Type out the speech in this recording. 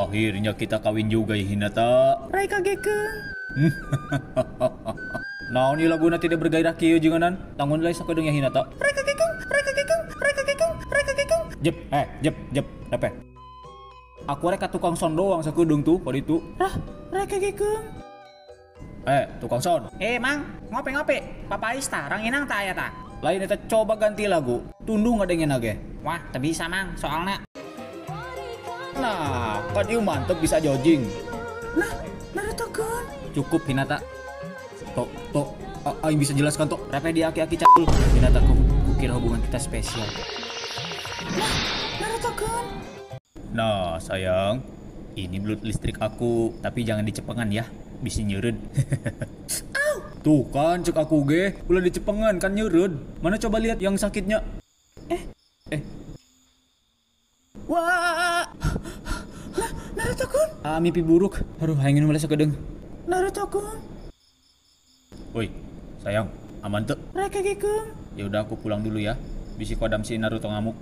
Akhirnya kita kawin juga ya Hinata. Raikage-kun. Naon ieu laguna tidak bergairah kieu jenganan? Tangun deui sakedeung ya Hinata. Raikage-kun, Raikage-kun, Raikage-kun, Raikage-kun. Jep, jep, jep, repe. Aku rek ka tukang son doang sakedeung tuh pada itu. Rah, Raikage-kun. Tukang son. Mang, ngopi-ngopi. Papais tah, ranginang tah aya tah. Lain eta coba ganti lagu. Tunduh ngadengen ge. Wah, teu bisa mang, soalna. Nah, kan ieu mantep bisa jojing. Nah, Naruto-kun. Cukup Hinata. Tok, tok, aing bisa jelaskan tok. Repe di aki-aki cakul. Hinata, kukira hubungan kita spesial. Nah, Naruto-kun. Nah, sayang, ini belut listrik aku, tapi jangan dicepengan ya, bisa nyeureud. Au. Tuh kan cek aku ge, ulah dicepengan kan nyeureud. Mana coba lihat yang sakitnya? Eh. Wah. Nah, Naruto-kun. Ah, mimpi buruk. Aduh, hayang minum sakedeung. Naruto-kun. Woi, sayang, aman tuh. Raikage-kun. Ya udah aku pulang dulu ya. Bisi kodam si Naruto ngamuk.